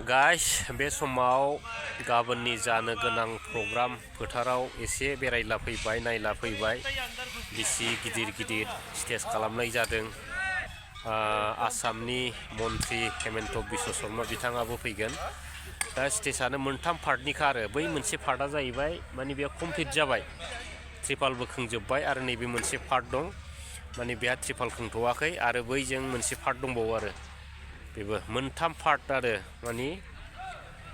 Guys बे समाव गाबोननि जानो गोनां प्रग्राम फोथाराव एसे बेरायला फैबाय नायला फैबाय बिसि गिदिर गिदिर स्टेज खालामनाय जादों। आसामनि मन्त्रि हेमन्त बिश्व शर्मा बिथाङाबो फैगोन। दा स्टेजआनो मोनथाम पार्टनिखा आरो बै मोनसे पार्टआ जाहैबाय माने बेयाव कमप्लिट जाबाय ट्रिपालबो खोंजोब्बाय आरो नैबे मोनसे पार्ट दं माने बेहा ट्रिपाल खोंथ'वाखै आरो बैजों मोनसे पार्ट दंबावो आरो बेबो मोनथाम पार्ट आरो माने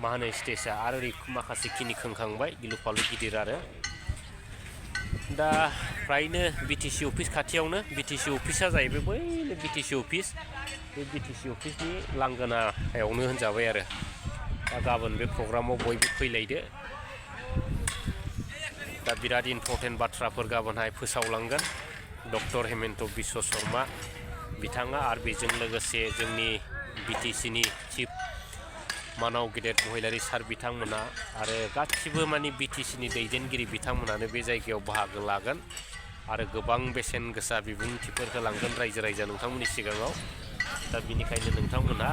मा होनो स्टेजआ आरो ओरै माखासे खिनि खोंखांबाय गिलु फालु गिदिर आरो दा फ्रायनो बिटिसि अफिस खाथियावनो बिटिसि अफिसा जाहैबाय बैनो बिटिसि अफिस बे बिटिसि अफिसनि लांगोनायावनो होनजाबाय आरो दा गाबोन बे प्रग्रामाव बयबो फैलायदो। दा बिराद इम्पर्टेन्ट बाथ्राफोर गाबोनहाय फोसावलांगोन डक्टर हेमन्त बिश्व शर्मा बिथाङा आरो बेजों लोगोसे जोंनि बिटिसिनि चिफ मानाव गेदेर महिलारि सार बिथांमोना आरो गासिबो माने बिटिसिनि दैदेनगिरि बिथांमोनानो बे जायगायाव बाहागो लागोन आरो गोबां बेसेन गोसा बिबुंथिफोर होलांगोन रायजो राजा नोंथांमोननि सिगाङाव। दा बिनिखायनो नोंथांमोना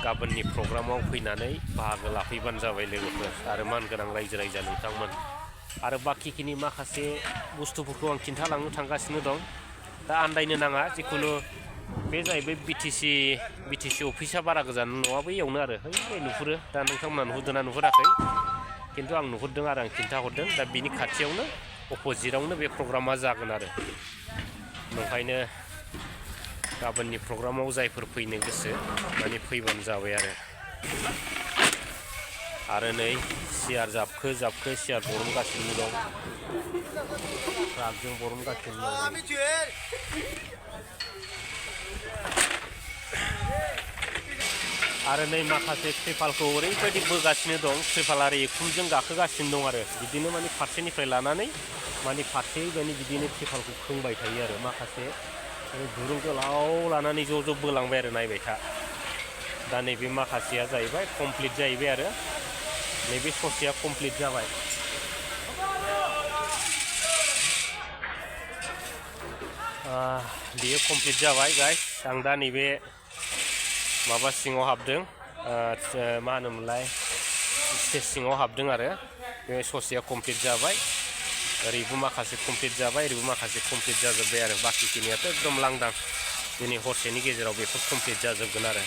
गाबोननि प्रग्रामाव फैनानै बाहागो लाफैबानो जाबाय लोगोफोर आरो मानगोनां रायजो राजा नोंथांमोन आरो बाखिखिनि माखासे बुस्थुफोरखौ आं खिन्थालांनो थांगासिनो दं। दा आन्दायनो नाङा जिखुनु बे जाहैबाय बिटिसि अफिसा बारा गोजान नङा बैयावनो आरो है नुहुरो दा नोंथांमोना नुहुरदोंना नुहुराखै खिन्थु आं नुहुरदों आरो आं खिन्थाहरदों। दा बिनि खाथियावनो अपोजिटावनो बे प्रग्रामा जागोन आरो ओंखायनो गाबोननि प्रग्रामाव जायफोर फैनो गोसो माने फैबानो जाबाय आरो नै सियार जाबखो सियार बरनगासिनो दं ट्राकजों बरनगासिनो दं। आरो नै माखासे ट्रिपालखौ ओरैबायदि बोगासिनो दं ट्रिपाल आरो एखुमजों गाखोगासिनो दं आरो बिदिनो माने फारसेनिफ्राय लानानै माने फारसे माने बिदिनो ट्रिपालखौ खोंबाय थायो आरो माखासे दुरुं गोलाव लानानै ज' बोलांबाय आरो नायबाय था। दा नैबे माखासेया जाहैबाय कमप्लिट जाहैबाय आरो नैबे ससेया कमप्लिट जाबाय। बेयो कमप्लिट जाबाय गाइस आं दा नैबे माबा सिङाव हाबदों मा होनोमोनलाय स्टेज सिङाव हाबदों आरो बे ससेया कमप्लिट जाबाय ओरैबो माखासे कमप्लिट जाबाय ओरैबो माखासे कमप्लिट जाजोब्बाय आरो बाखिखिनियाथ' एकदम लांदां दिनै हरसेनि गेजेराव बेफोर कमप्लिट जाजोबगोन आरो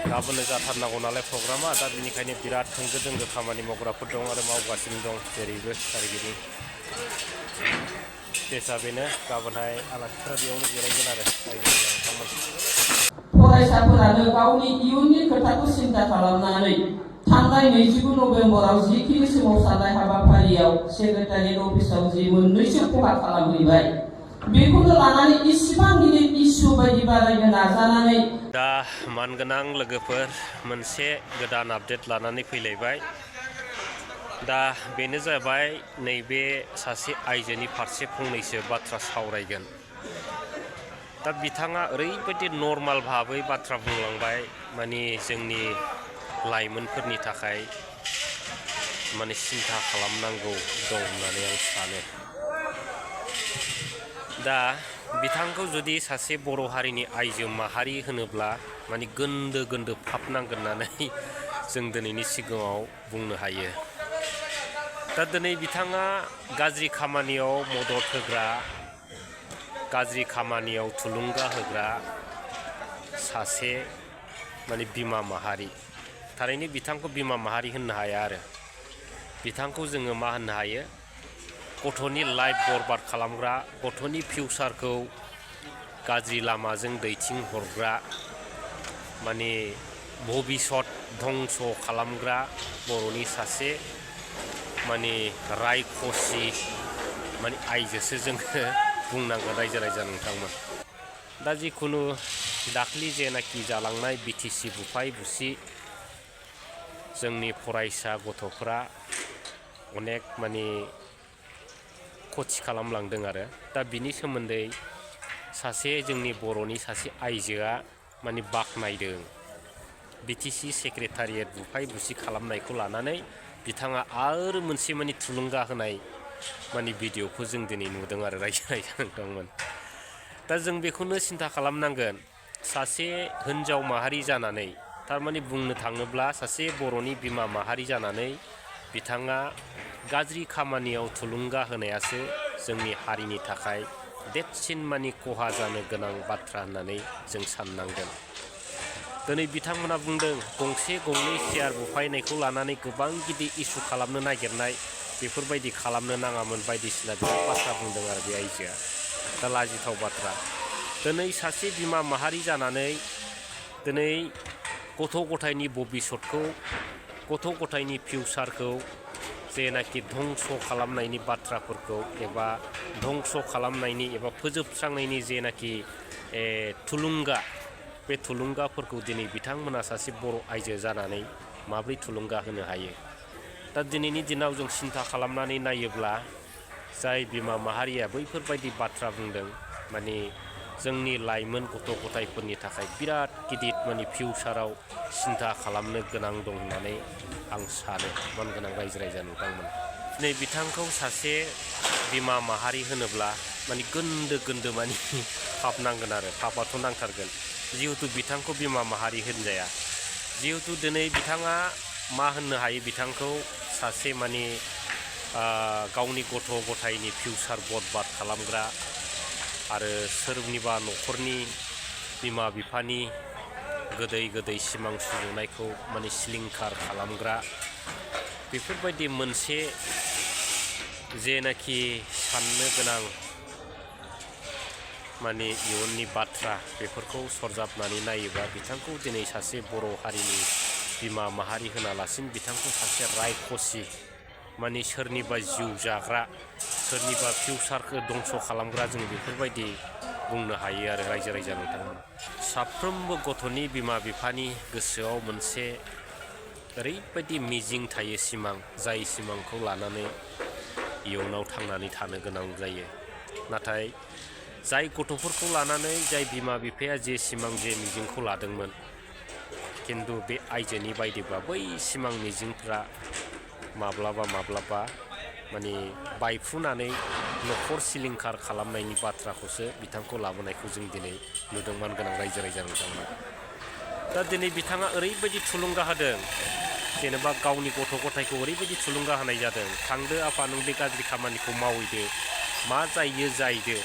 गाबोननो जाथारनांगौ नालाय प्रग्रामा दा बिनिखायनो बिराद होंगो दोंगो खामानि मावग्राफोर दं आरो मावगासिनो दं जेरैबो सोरगिदिं स्टेजआ बेनो गाबोनहाय आलासिफोरा बेयावनो जिरायगोन आरो नोंथांमोन फरायसाफोरानो गावनि इयुननि खोथाखौ सिन्था खालामनानै थांनाय 29 नभेम्बराव जिखिनि सोमावसारनाय हाबाफारियाव सेक्रेटारियेट अफिसाव जि मोननैसो खहा खालामहैबाय बेखौनो लानानै इसिबां गिदिर इस्यु बायदि बानायनो नाजानानै दा मानगोनां लोगोफोर मोनसे गोदान आपडेट लानानै फैलायबाय। दा बेनो जाबाय नैबे सासे आइजोनि फारसे फंनैसो बाथ्रा सावरायगोन। दा बिथाङा ओरैबायदि नर्माल भाबै बाथ्रा बुंलांबाय माने जोंनि लाइमोनफोरनि थाखाय माने सिन्था खालामनांगौ दं होननानै आं सानो। दा बिथांखौ जुदि सासे बर' हारिनि आइजो माहारि होनोब्ला माने गोन्दो फाब नांगोन होननानै जों दिनैनि सिगाङाव बुंनो हायो। दा दिनै बिथाङा गाज्रि खामानियाव मदद होग्रा गाज्रि खामानियाव थुलुंगा होग्रा सासे माने बिमा माहारि थारैनो बिथांखौ बिमा माहारि होननो हाया आरो बिथांखौ जोङो मा होननो हायो गथ'नि लाइफ बरबाद खालामग्रा गथ'नि फिउचारखौ गाज्रि लामाजों दैथिंहरग्रा माने भबिसत धंस' खालामग्रा बर'नि सासे माने रायखसि माने आइजोसो जोङो बुंनांगोन रायजो राजा नोंथांमोन। दा जिखुनु दाख्लि जेनाखि जालांनाय बिटिसि बुफाय बुसि जोंनि फरायसा गथ'फ्रा अनेक माने खथि खालामलांदों आरो दा बिनि सोमोन्दै सासे जोंनि बर'नि सासे आइजोआ माने बाख्नायदों बिटिसि सेक्रेटारियेट बुफाय बुसि खालामनायखौ लानानै बिथाङा आरो मोनसे माने थुलुंगा होनाय माने भिडिअखौ जों दिनै नुदों आरो रायजो राजा नोंथांमोन। दा जों बेखौनो सिन्था खालामनांगोन सासे हिन्जाव माहारि जानानै थारमाने बुंनो थाङोब्ला सासे बर'नि बिमा माहारि जानानै बिथाङा गाज्रि खामानियाव थुलुंगा होनायासो जोंनि हारिनि थाखाय देरसिन मानि खहा जानो गोनां बाथ्रा होननानै जों साननांगोन। दिनै बिथांमोना बुंदों गंसे गंनै सियार बुफायनायखौ लानानै गोबां गिदिर इस्यु खालामनो नागिरनाय बेफोरबायदि खालामनो नाङामोन बायदिसिना गोबां बाथ्रा बुंदों आरो बे आइजोआ। दा लाजिथाव बाथ्रा। दिनै सासे बिमा माहारि जानानै दिनै गथ' गथायनि भबिसतखौ गथ' गथायनि फिउचारखौ जेनाखि धंस' खालामनायनि बाथ्राफोरखौ एबा धंस' खालामनायनि एबा फोजोबस्रांनायनि जेनाखि थुलुंगा बे थुलुंगाफोरखौ दिनै बिथांमोना सासे बर' आइजो जानानै माब्रै थुलुंगा होनो हायो। दा दिनैनि दिनाव जों सिन्था खालामनानै नायोब्ला जाय बिमा माहारिया बैफोरबायदि बाथ्रा बुंदों माने जोंनि लाइमोन गथ' गथायफोरनि थाखाय बिराद गिदिर माने फिउचाराव सिन्था खालामनो गोनां दं होननानै आं सानो मानगोनां रायजो राजा नोंथांमोन। दिनै बिथांखौ सासे बिमा माहारि होनोब्ला माने गोन्दो माने पाप नांगोन आरो पापआथ' नांथारगोन। जिहेतु बिथांखौ बिमा माहारि होनजाया। जिहेतु दिनै बिथाङा मा होननो हायो बिथांखौ सासे माने गावनि गथ' गथायनि फिउचार बरबाद खालामग्रा आरो सोरनिबा न'खरनि बिमा बिफानि गोदै सिमां सुजुनायखौ माने सिलिंखार खालामग्रा बेफोरबायदि मोनसे जेनाखि साननो गोनां माने इयुननि बाथ्रा बेफोरखौ सरजाबनानै नायोबा बिथांखौ दिनै सासे बर' हारिनि बिमा माहारि होनालासिनो बिथांखौ सासे रायखसि माने सोरनिबा जिउ जाग्रा सोरनिबा फिउचारखौ धंस' खालामग्रा जों बेफोरबायदि बुंनो हायो आरो रायजो राजा नोंथांमोन। साफ्रोमबो गथ'नि बिमा बिफानि गोसोआव मोनसे ओरैबायदि मिजिं थायो सिमां जाय सिमांखौ लानानै इयुनाव थांनानै थानो गोनां जायो। नाथाय जाय गथ'फोरखौ लानानै जाय बिमा बिफाया जे सिमां जे मिजिंखौ लादोंमोन खिन्थु बे आइजोनि बायदिबा बै सिमां मिजिंफ्रा माब्लाबा माने बायफ्रुनानै न'खर सिलिंखार खालामनायनि बाथ्राखौसो बिथांखौ लाबोनायखौ जों दिनै नुदोंमोन गोनां रायजो राजा नोंथांमोन। दा दिनै बिथाङा ओरैबायदि थुलुंगा होदों जेनेबा गावनि गथ' गथायखौ ओरैबायदि थुलुंगा होनाय जादों थांदो आफा नों बे गाज्रि खामानिखौ मावहैदो मा जाहैदो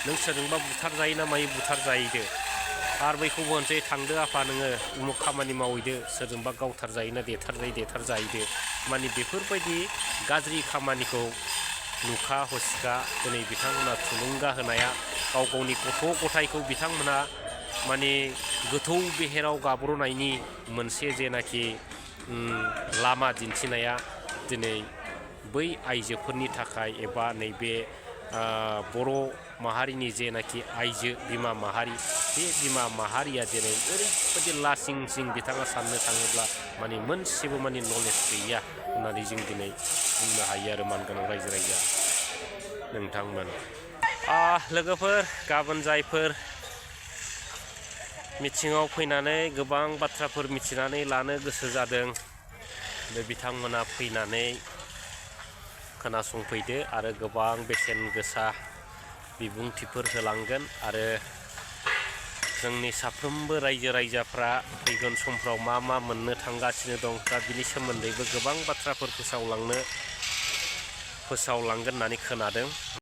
नों सोरजोंबा बुथार जायो ना मायो बुथार जाहैदो आरो बैखौबो होनसै थांदो आफा नोङो उमुक खामानि मावहैदो सोरजोंबा गावथार जायोना देथार जाहैदो माने बेफोरबायदि गाज्रि खामानिखौ नुखा हसिखा दिनै बिथांमोना थुलुंगा होनाया गावनि गथ' गथायखौ बिथांमोना माने गोथौ बेहेराव गाब्र'नायनि मोनसे जेनाखि लामा दिन्थिनाया दिनै बै आइजोफोरनि थाखाय एबा नैबे बर' माहारिनि जेनाखि आइजो बिमा माहारि बे बिमा माहारिया दिनै ओरैबायदि लासिं सिं बिथाङा साननो थाङोब्ला माने मोनसेबो माने नलेज गैया होननानै जों दिनै बुंनो हायो आरो मानगोनां रायजो राजा नोंथांमोन। लोगोफोर गाबोन जायफोर मिथिङाव फैनानै गोबां बाथ्राफोर मिथिनानै लानो गोसो जादों बे बिथांमोना फैनानै खोनासंफैदो आरो गोबां बेसेन गोसा बिबुंथिफोर होलांगोन आरो जोंनि साफ्रोमबो रायजो राजाफ्रा फैगोन समफ्राव मा मोननो थांगासिनो दं दा बिनि सोमोन्दैबो गोबां बाथ्राफोर फोसावलांगोन होननानै खोनादों।